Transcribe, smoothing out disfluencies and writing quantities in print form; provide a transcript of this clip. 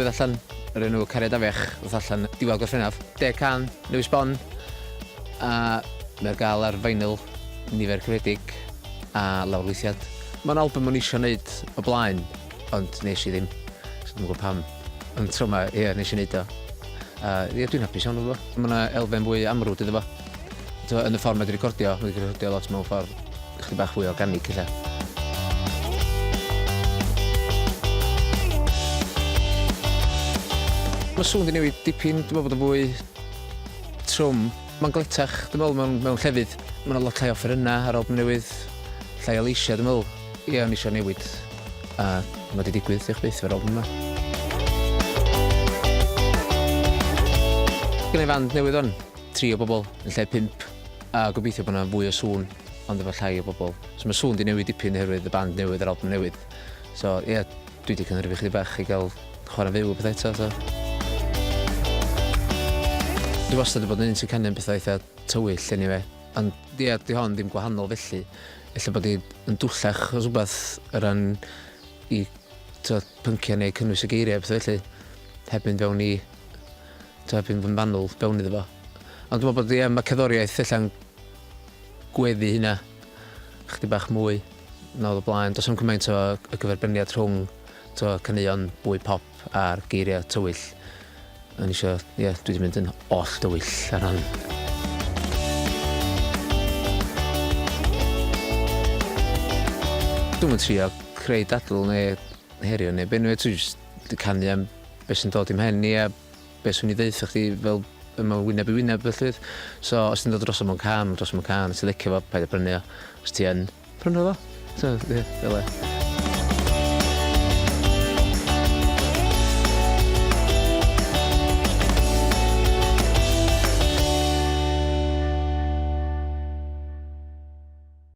newydd allan, yr enw Cariad Afiach, ddoth allan diwedd Gorffennaf. Deg can, newydd sbon, a mae ar gael ar vinyl, nifer cyfredig, a lawrlwythiad. Mae'n album o'n i eisiau wneud o blaen, ond nes i ddim. So dwi'm yn gwybod pam. Ond tro yma, ie, nes i wneud o. A ie, dwi'n hapus iawn efo fo. Mae yna elfen fwy amrwd iddo fo. T'mo' yn y ffordd mae 'di recordio, mae 'di recordio lot mewn ffordd chydig bach fwy organic ella. Mae sŵn 'di newid dipyn, dwi'n meddwl bod o'n fwy trwm. Mae'n gletach, dwi'n meddwl, mewn, mewn llefydd. Mae yna lot llai o offerynnau ar album newydd, llai o leisiau, dwi'n meddwl. Ie, o'n i eisiau newid, a mae 'di digwydd, diolch byth, efo'r album yma. Gen i fand newydd 'wan. Tri o bobl yn lle pump, a gobeithio bod 'na fwy o sŵn ond efo llai o bobl. So mae sŵn 'di newid dipyn oherwydd y band newydd a'r album newydd. So ie, dwi 'di cynhyrfu chydig bach i gael chwarae'n fyw a pethau eto, so. Dwi wastad 'di bod yn un sy'n canu am pethau eitha tywyll eniwe, ond ie, 'di hon ddim gwahanol felly. Ella bod hi yn dwllach os wbath o ran i t'od pynciau neu cynnwys y geiriau a pethau felly, heb mynd fewn i T'o' heb fynd yn fanwl fewn iddo fo. Ond dwi'n meddwl bod ie, mae cerddoriaeth ella'n gweddu hynna chydig bach mwy na oedd o blaen. Does 'na'm cymaint o y gyferbyniad rhwng t'o' caneuon fwy pop a'r geiriau tywyll. O'n i isio, ie, dwi 'di mynd yn oll dywyll ar hon. Dwi'm yn trio creu dadl neu herio neb eniwe, dwi jyst canu am be sy'n dod i mhen i a be swn i ddeutha chdi fel mewn wyneb i wyneb felly. So os ti'n dod drosodd mewn cân, drosodd mewn cân, os ti'n licio fo, paid â prynu o. Os ti yn, prynu fo. So, ie, fel 'a.